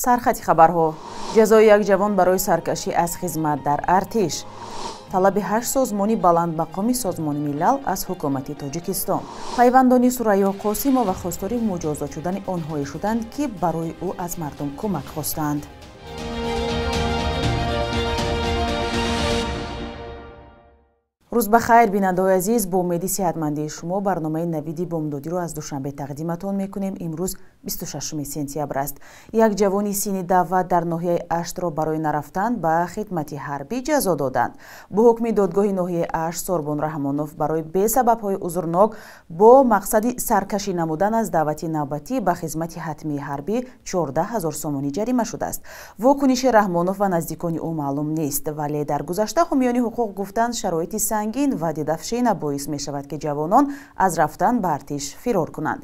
Сархати хабарҳо: ҷазои як ҷавон барои саркашӣ аз хизмат дар артиш, талаби 8 созмони баландмақоми Созмони Милал аз ҳукумати Тоҷикистон, пайвандони Сурайё Қосимова хостори муҷозот шудани онҳое шуданд, ки барои ӯ аз мардум кӯмак хостанд. Рӯз ба хайр, бинандаҳои азиз, бо умеди сиҳатмандии шумо барномаи навиди бомдодиро аз Душанбе тақдиматон мекунем. Имрӯз 26 сентябр аст. Як ҷавони синни даъват дар ноҳияи Аштро барои нарафтан ба хидмати ҳарбӣ ҷазо доданд. Бо ҳукми додгоҳи ноҳияи Ашт, Сорбон Раҳмонов барои бесабабҳои узрнок бо мақсади саркашӣ намудан аз даъвати навбатӣ ба хизмати ҳатмии ҳарбӣ 14 ҳазор сомонӣ ҷарима шудааст. Вокуниши Раҳмонов ва наздикони ӯ маълум нест, вале дар гузашта ҳомиёни ҳуқуқ гуфтанд, шароити сангин ва дидафшина боис мешавад, ки ҷавонон аз рафтан ба артиш фирор кунанд.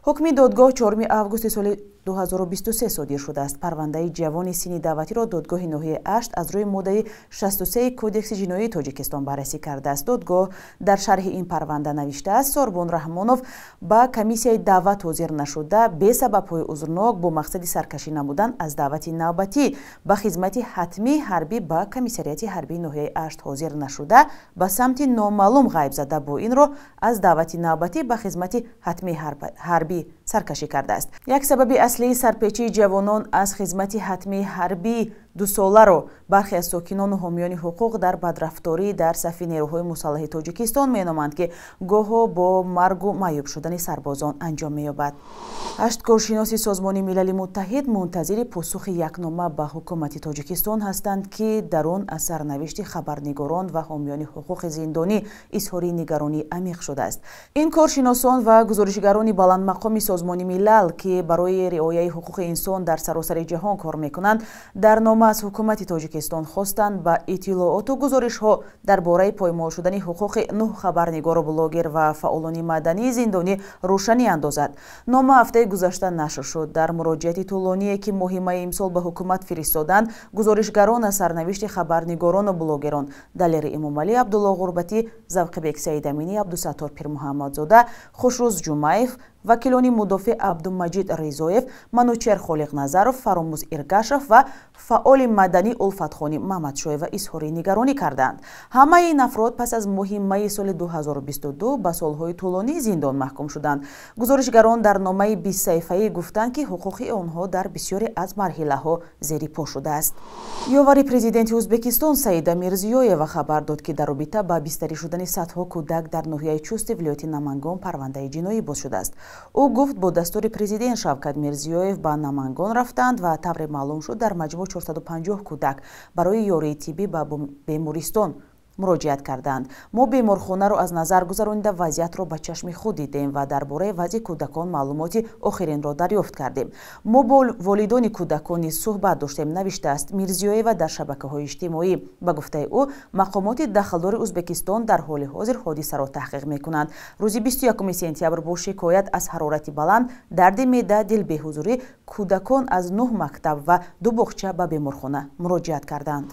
Ҳукми додгоҳ 4 августи соли 2023 содир шудааст. Парвандаи ҷавони синни даъватиро додгоҳи ноҳияи Ашт аз рӯи моддаи 63 Кодекси ҷиноии Тоҷикистон баррасӣ кардааст. Додгоҳ дар шарҳи ин парванда навиштааст, Сорбон Раҳмонов ба комиссияи даъват ҳозир нашуда, бесабабҳои узрнок бо мақсади саркашӣ намудан аз даъвати навбатӣ ба хизмати ҳатмии ҳарбӣ ба комиссариати ҳарбии ноҳияи Ашт ҳозир нашуда, ба самти номаълум ғайб зада, бо ин роҳ аз даъвати навбатӣ ба хизмати ҳатмии ҳарбӣ саркашӣ кардааст. Як сабаби аслии сарпечии ҷавонон аз хизмати ҳатмии ҳарбии дусоларо бархе аз сокинону ҳомиёни ҳуқуқ дар бадрафторӣ дар сафи нерӯҳои мусаллаҳи Тоҷикистон меноманд, ки гоҳо бо маргу маъюб шудани сарбозон анҷом меёбад. 8 коршиноси Созмони Милали Муттаҳид мунтазири посухи якнома ба ҳукумати Тоҷикистон ҳастанд, ки дар он аз сарнавишти хабарнигорон ва ҳомиёни ҳуқуқи зиндонӣ изҳори нигаронии амиқ шудааст. Ин коршиносон ва гузоришгарони баландмақоми Созмони Милал, ки барои риояи ҳуқуқи инсон дар саросари ҷаҳон кор мекунанд, дар нома аз ҳукумати Тоҷикистон хостанд ба иттилооту гузоришҳо дар бораи поймол шудани ҳуқуқи 9 хабарнигору блогер ва фаъолони мадании зиндонӣ рӯшанӣ андозад. Нома ҳафтаи гузашта нашр шуд. Дар муроҷиати тӯлоние, ки моҳи майи имсол ба ҳукумат фиристоданд, гузоришгарон аз сарнавишти хабарнигорону блогерон Далери Эмомалӣ, Абдулло Ғурбатӣ, Завқибек Саидаминӣ, Абдусаттор Пирмуҳаммадзода, Хушрӯз Ҷумаев, вакилони мудофеъ Абдумаҷид Ризоев, Манучер Холиқназаров, Фаромуз Иргашов ва фаъоли маданӣ Улфатхони Мамадшоева изҳори нигаронӣ карданд. Ҳамаи ин афрод пас аз моҳи майи соли 2022 ба солҳои тӯлонии зиндон маҳкум шуданд. Гузоришгарон дар номаи 20 саҳифаӣ гуфтанд, ки ҳуқуқи онҳо дар бисёре аз марҳилаҳо зери по шудааст. Ёвари президенти Ӯзбекистон Саида Мирзиёева хабар дод, ки дар робита ба бистарӣ шудани садҳо кӯдак дар ноҳияи Чусти вилояти Намангон парвандаи ҷиноӣ боз шудааст. Ӯ гуфт, бо дастури президент Шавкат Мирзиёев ба Намангон рафтанд ва тавре маълум шуд, дар маҷмӯъ 450 кӯдак барои ёрии тиббӣ ба бемористон муроҷиат карданд. Мо беморхонаро аз назар гузаронида, вазъиятро ба чашми худ дидем ва дар бораи вазъи кӯдакон маълумоти охиринро дарёфт кардем. Мо бо волидони кӯдакон низ суҳбат доштем, навиштааст Мирзиёева дар шабакаҳои иҷтимоӣ. Ба гуфтаи ӯ, мақомоти дахлдори Ӯзбекистон дар ҳоли ҳозир ҳодисаро таҳқиқ мекунанд. Рӯзи 21 сентябр бо шикоят аз ҳарорати баланд, дарди меъда, дилбеҳузурӣ кӯдакон аз 9 мактаб ва 2 боғча ба беморхона муроҷиат карданд.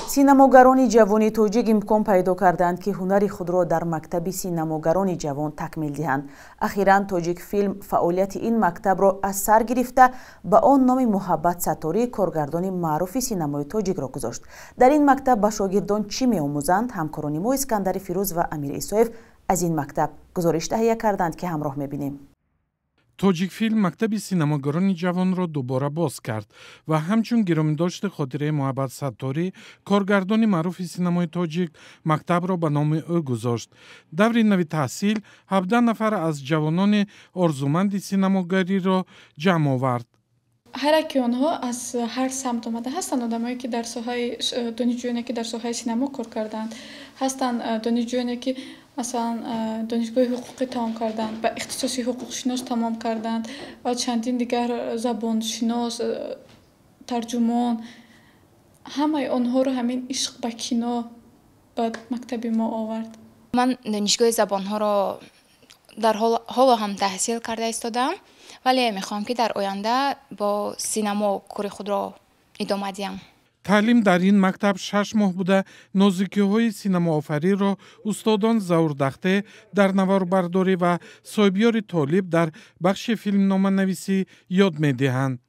Синамогарони ҷавони тоҷик имкон пайдо карданд, ки ҳунари худро дар мактаби синамогарони ҷавон такмил диҳанд. Ахиран Тоҷикфилм фаъолияти ин мактабро аз сар гирифта, ба он номи Муҳаббат Сатторӣ, коргардони маъруфи синамои тоҷикро гузошт. Дар ин мактаб ба шогирдон чӣ меомӯзанд? Ҳамкорони мо Искандари Фирӯз ва Амир Исоев аз ин мактаб гузориш таҳия карданд, ки ҳамроҳ мебинем. Тоҷикфилм мактаби синамогарони ҷавонро дубора боз кард ва ҳамчун гиромидошти хотираи Муҳаббат Сатторӣ, коргардони маъруфи синамои тоҷик, мактабро ба номи ӯ гузошт. Даври нави таҳсил 17 нафар аз ҷавонони орзуманди синамогариро ҷамъ овард. Ҳар яке онҳо аз ҳар самт омада ҳастанд. Одамое, ки дар соҳаи донишҷӯёне, ки дар соҳаи синамо кор кардаанд ҳастанд, донишҷӯёне, ки масалан донишгоҳи ҳуқуқӣ тамом карданд, ба ихтисоси ҳуқуқшинос тамом карданд ва чандин дигар забоншинос, тарҷумон. Ҳамаи онҳоро ҳамин ишқ ба кино ба мактаби мо овард. Ман донишгоҳи забонҳоро дар ҳоло ҳам таҳсил карда истодаам, вале мехоҳам, ки дар оянда бо синамо кори худро идома диҳам. Таълим дар ин мактаб 6 моҳ буда, нозукиҳои синамоофариро устодон Заур Дахте дар наворбардорӣ ва Соҳибёри Толиб дар бахши филмноманависӣ ёд медиҳанд.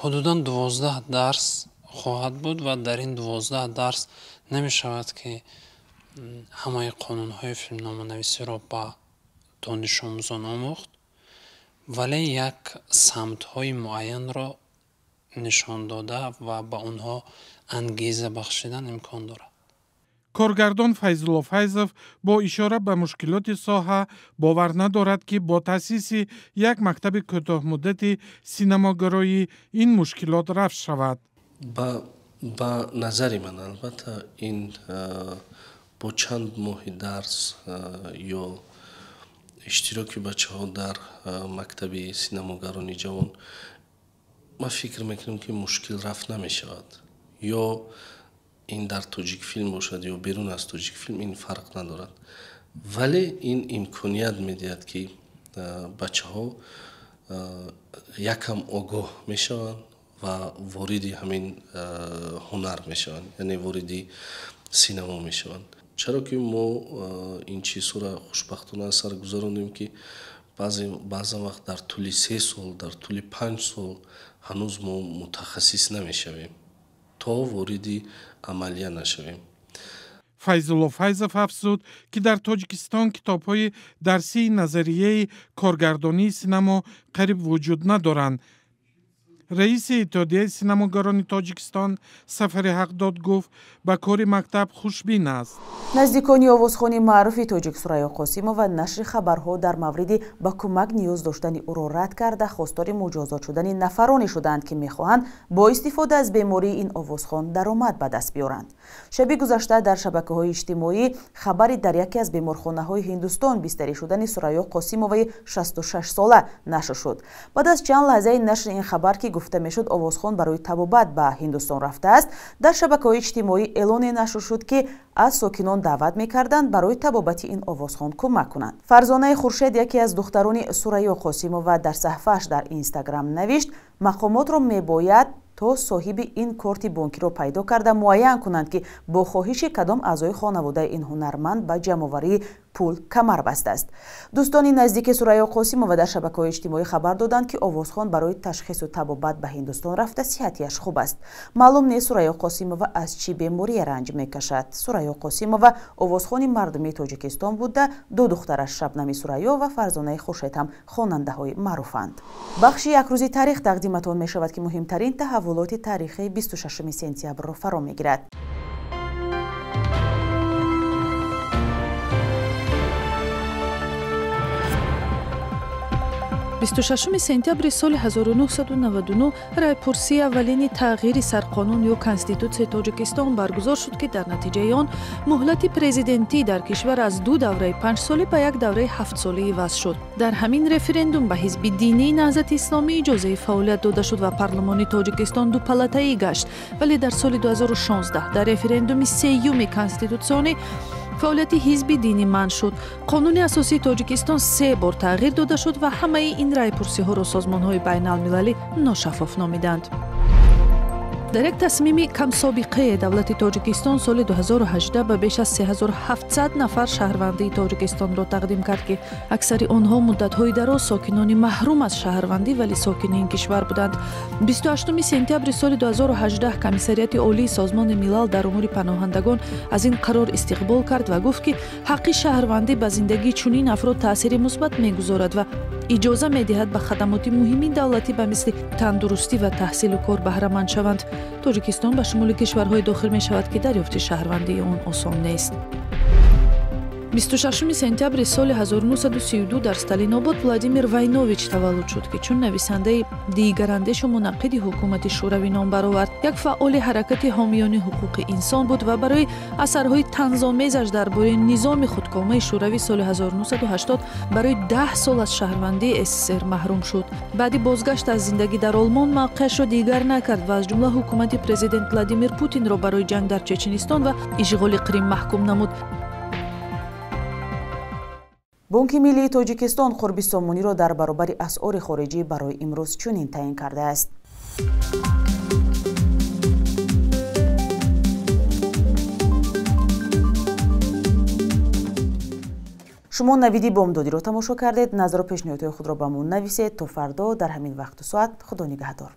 Ҳудудан 12 дарс хоҳад буд ва дар ин 12 дарс намешавад, ки ҳамаи қонунҳои филмноманависиро ба донишомӯзон омӯхт, вале як самтҳои муайянро нишон дода ва ба онҳо ангеза бахшидан имкон дорад. Коргардон Файзулло Файзов бо ишора ба мушкилоти соҳа бовар надорад, ки бо таъсиси як мактаби кӯтоҳмуддати синамогароӣ ин мушкилот рафъ шавад. Ба назари ман, албатта, ин бо чанд моҳи дарс ё иштироки бачаҳо дар мактаби синамогарони ҷавон, ман фикр мекунам, ки мушкил рафъ намешавад. Ё ин дар Тоҷикфилм бошад ё берун аз Тоҷикфилм, ин фарқ надорад, вале ин имконият медиҳад, ки бачаҳо якам огоҳ мешаванд ва вориди ҳамин ҳунар мешаванд, яъне вориди синамо мешаванд. Чаро ки мо ин чизҳоро хушбахтона аз сар гузаронем, ки баъзан вақт дар тӯли 3 сол, дар тӯли 5 сол ҳанӯз мо мутахассис намешавем, то вориди амалия нашавем. Файзулло Файзов афзуд, ки дар Тоҷикистон китобҳои дарсии назарияи коргардонии синамо қариб вуҷуд надоранд. Раиси Иттиҳодияи синамогарони Тоҷикистон Сафари Ҳақдод гуфт, ба кори мактаб хушбин аст. Наздикони овозхони маъруфи тоҷик Сурайё Қосимова нашри хабарҳо дар мавриди ба кӯмак ниёз доштани ӯро рад карда, хостори муҷозот шудани нафароне шудаанд, ки мехоҳанд бо истифода аз бемории ин овозхон даромад ба даст биёранд. Шаби гузашта дар шабакаҳои иҷтимоӣ хабари дар яке аз беморхонаҳои Ҳиндустон бистарӣ шудани Сурайё Қосимоваи 66 сола нашр шуд. Баъд аз чанд лаҳзаи нашри ин хабар, ки гуфта мешуд овозхон барои табобат ба Ҳиндустон рафтааст, дар шабакаҳои иҷтимоӣ эълоне нашр шуд, ки аз сокинон даъват мекарданд барои табобати ин овозхон кӯмак кунанд. Фарзонаи Хуршед, яке аз духтарони Сурайё Қосимова, дар саҳифааш дар Инстаграм навишт: мақомотро мебояд то соҳиби ин корти бонкиро пайдо карда муайян кунанд, ки бо хоҳиши кадом аъзои хонаводаи ин ҳунарманд ба ҷамъоварии пул камар бастааст. Дӯстони наздики Сурайё Қосимова дар шабакаҳои иҷтимоӣ хабар доданд, ки овозхон барои ташхису табобат ба Ҳиндустон рафта, сиҳатияш хуб аст. Маълум нест, Сурайё Қосимова аз чӣ беморие ранҷ мекашад. Сурайё Қосимова овозхони мардумии Тоҷикистон буда, ду духтараш Шабнами Сурайё ва Фарзонаи Хуршед ҳам хонандаҳои маъруфанд. Бахши якрӯзи таърих тақдиматон мешавад, ки муҳимтарин таҳаввулоти таърихии 26 сентябрро фаро мегирад. 26 сентябри соли 1999 райпурсии аввалини тағйири сарқонун ё Конститутсияи Тоҷикистон баргузор шуд, ки дар натиҷаи он муҳлати президентӣ дар кишвар аз ду давраи 5-солӣ ба як давраи 7-солӣ иваз шуд. Дар ҳамин референдум ба ҳизби динии Наҳзати Исломӣ иҷозаи фаъолият дода шуд ва парлумони Тоҷикистон дупалатаӣ гашт. Вале дар соли 2016 дар референдуми сеюми конститутсионӣ фаъолияти ҳизби динӣ манъ шуд. Қонуни асосии Тоҷикистон 3 бор тағйир дода шуд ва ҳамаи ин райпурсиҳоро созмонҳои байналмилалӣ ношаффоф номиданд. Дар як тасмими камсобиқаи давлати Тоҷикистон соли 2018 ба беш аз 3700 нафар шаҳрвандии Тоҷикистонро тақдим кард, ки аксари онҳо муддатҳои дароз сокинони маҳрум аз шаҳрвандӣ, вале сокини ин кишвар буданд. 28 сентябри соли 2018 Комиссариати Олии Созмони Милал дар умури паноҳандагон аз ин қарор истиқбол кард ва гуфт, ки ҳаққи шаҳрвандӣ ба зиндагии чунин афрод таъсири мусбат мегузорад ва иҷоза медиҳад ба хадамоти муҳими давлатӣ ба мисли тандурустӣ ва таҳсилу кор баҳраманд шаванд. Тоҷикистон ба шумули кишварҳое дохил мешавад, ки дарёфти шаҳрвандии он осон нест. 26 сентябри соли 1932 дар Сталинобод Владимир Вайнович таваллуд шуд, ки чун нависандаи дигарандешу мунаққиди ҳукумати Шӯравӣ ном баровард. Як фаъоли ҳаракати ҳомиёни ҳуқуқи инсон буд ва барои асарҳои танзомезаш дар бораи низоми худкомаи Шӯравӣ соли 1980 барои 10 сол аз шаҳрвандии СССР маҳрум шуд. Баъди бозгашт аз зиндагӣ дар Олмон мавқеашро дигар накард ва аз ҷумла ҳукумати президент Владимир Путинро барои ҷанг дар Чеченистон ва ишғоли Қрим маҳкум намуд. Бонки Миллии Тоҷикистон қурби сомониро дар баробари асъори хориҷӣ барои имрӯз чунин таъин кардааст. Шумо навиди бомдодиро тамошо кардед. Назару пешниҳодҳои худро ба мо нависед. То фардо дар ҳамин вақту соат. Худо нигаҳдор.